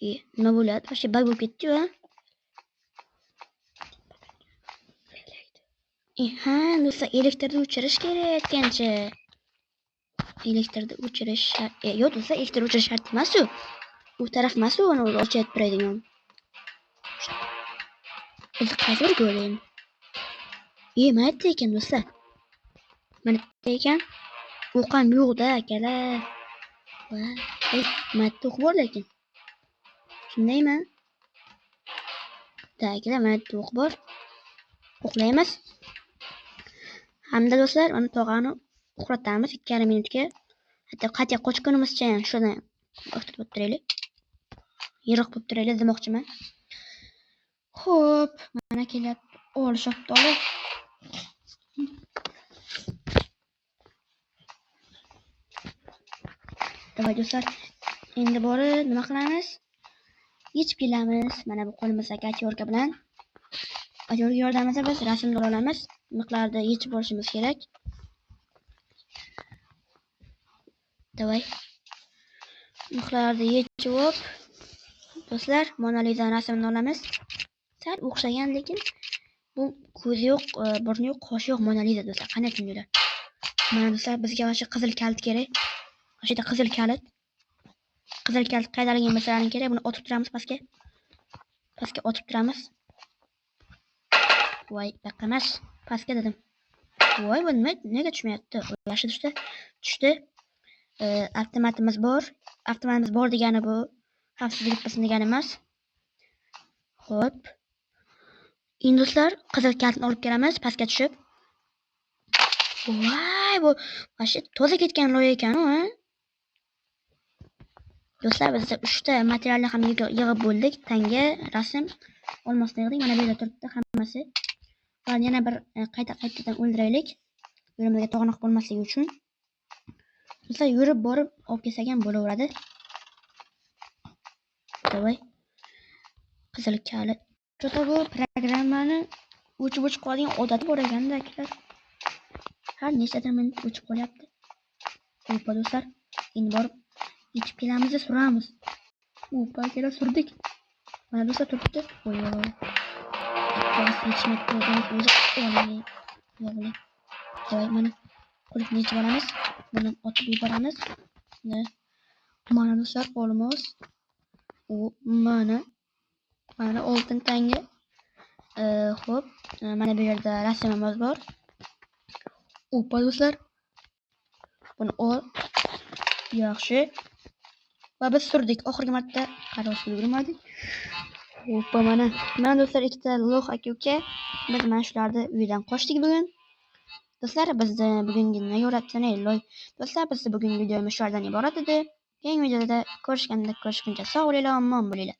Nima bo'ladi? Вообще bug bo'lib ketdi-yu, ha? Ha, do'stlar, elektrni o'chirish kerak aytgancha. Elektrni o'chirish yo'q do'stlar, elektrni o'chirish shart emas-u. U taraf emas-u, uni o'chirib turadigan. Biz qaysi bir ko'raymi? Mana yerda ekan do'stlar. Mana yerda ekan. O'q ham yo'q-da, akalar. Voy, mana yerda o'q bor lekin. Shundaymi? Da, akalar, mana yerda o'q bor. O'qlaymiz. Hamda do'stlar, uni tog'ani uxlatamiz 2,5 minutga. Hatto qayta qochgunimizcha ham shuni o'xtatib bo'lib turaylik. Yiroq bo'lib turaylik demoqchiman. Xo'p, mana kelyapti. Olishyapti, olib. Davay do'stlar, endi borib nima qilamiz? Yechib kelamiz. Mana bu qo'limizdagi atyorka bilan. Atyorka yordamida biz rasmni olamiz. Miqlarni yechib olishimiz kerak. Davay. Mixlarni yechib olib, do'stlar, Mona Lisa rasmini olamiz. Sal o'xshagan, lekin bu ko'zi yo'q, burni yo'q, qoshi yo'q Mona Lisa do'stlar. Qanday tushundinglar? Mana do'stlar, bizga mana shu qizil kalit kerak. O'sha yerda qizil kalit. Qizil kalit qaydaligini bilsalaring kerak. Buni otib turamiz pastga. Pastga otib turamiz. Voy, buyoqqa emas, pastga dedim. Voy, bu nima? Nega tushmayapti? Yaxshi tushdi. Tushdi. Avtomatimiz bor. Avtomatimiz bor degani bu xavfsizlik bitsin degani emas. Xo'p. Endi do'stlar, qizil kalitni olib kelamiz pastga tushib. Voy, bu mana toza ketgan loy ekan-u, ha? Do'stlar, biz 3 ta materialni ham yig'ib bo'ldik. Tanga, rasm, olmosni yig'dik. Mana bu yerda turibdi hammasi. Ularni yana bir qayta-qaytadan o'ldiraylik. Yo'limizga to'g'anoq bo'lmasligi uchun. Do'stlar, yurib borib olib kelsak ham bo'laveradi. Davay. Qizil kalit. Cho'ta bu programmani o'chib-o'chib qoladigan odati bor ekanda, akalar. Har nechadir minut o'chib qolyapti. Opa do'stlar, endi borib yechib kelamiz, suramiz. Opa akalar, surdik. Mana do'stlar turibdi. Voy voy. O'zi oling. Davay, mana qulfni yechib olamiz. Buni otib yuboramiz. Mana do'stlar, qo'limiz. U mana oltin tanga. Xo'p, mana bu yerda rasmimiz bor. Opa do'stlar. Buni ol. Yaxshi. Va biz surdik. Oxirgi marta qarashga ulgurmadik. Opa, mana. Mana do'stlar, ikkita lox aka-uka. Biz mana shularni uydan qochdik bugun. Do'stlar, bizni bugungi loy. Do'stlar, bizni bugungi videomiz shulardan iborat edi. Keyingi videoda ko'rishganda ko'rishguncha sog' bo'linglar, omon bo'linglar.